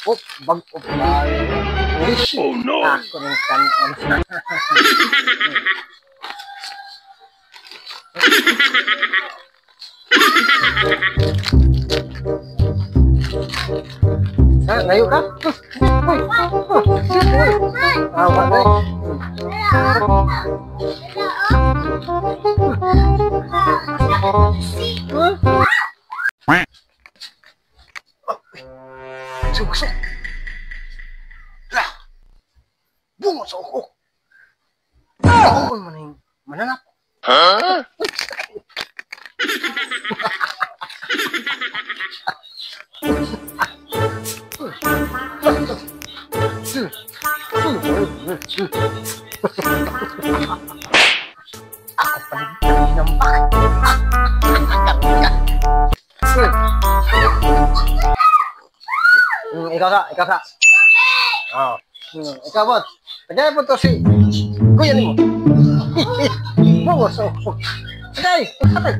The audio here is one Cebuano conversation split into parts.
Oh, bag-o pa. Oh no! Ako ng kanon. Ha, ngayon ka? Uy! Awa na eh. Suk-suk. Lah. Bungo sa ukok. Oo man yung mananap. Huh? Ako pa rin ng bakit. Ikaw sa, ikaw sa. Oh. Ikaw bot. Tagay po to si kuya nimo. Bungo sa ukok. Tagay, tagay.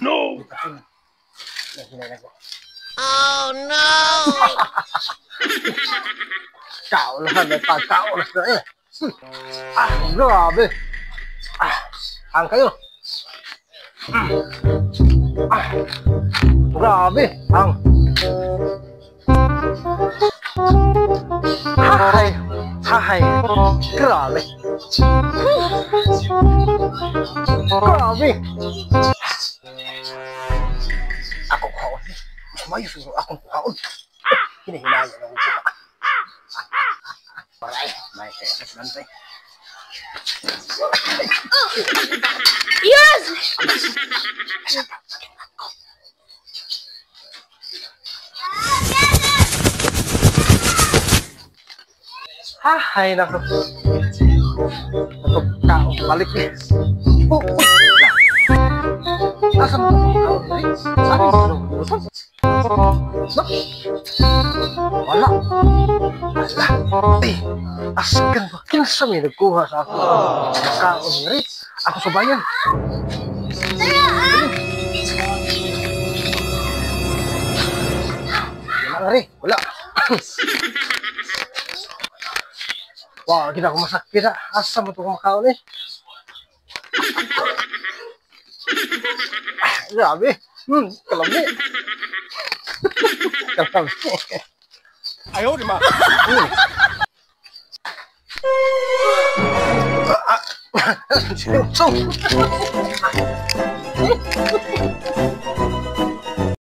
No! Oh no! Cạo là may pagkao na eh. Ah, grabe. Ah, hang kayo. Ah, grabe. Hang. Hay, hay. Grabe. Grabe. Ako kuhaon. Mas maayos yung akong kuhaon. Hinahinaya na ko. Paray, may kaya sa sinantay. Yes! Hay, nako. Nako, kao, balik eh. Oh, oh, asa mo ito? Saan? No? Wala. Wala. Eh, askan ba? Kinsa may nagkuha sa ako? Kaon nga rin. Ako sa bayan. Wala nga rin. Wala. Wah, kita ko masakit ah. Asa mo ito kumakaon eh. Ah, grabe. Kalami. Kalami. Ayaw, di ma. Ah, ah.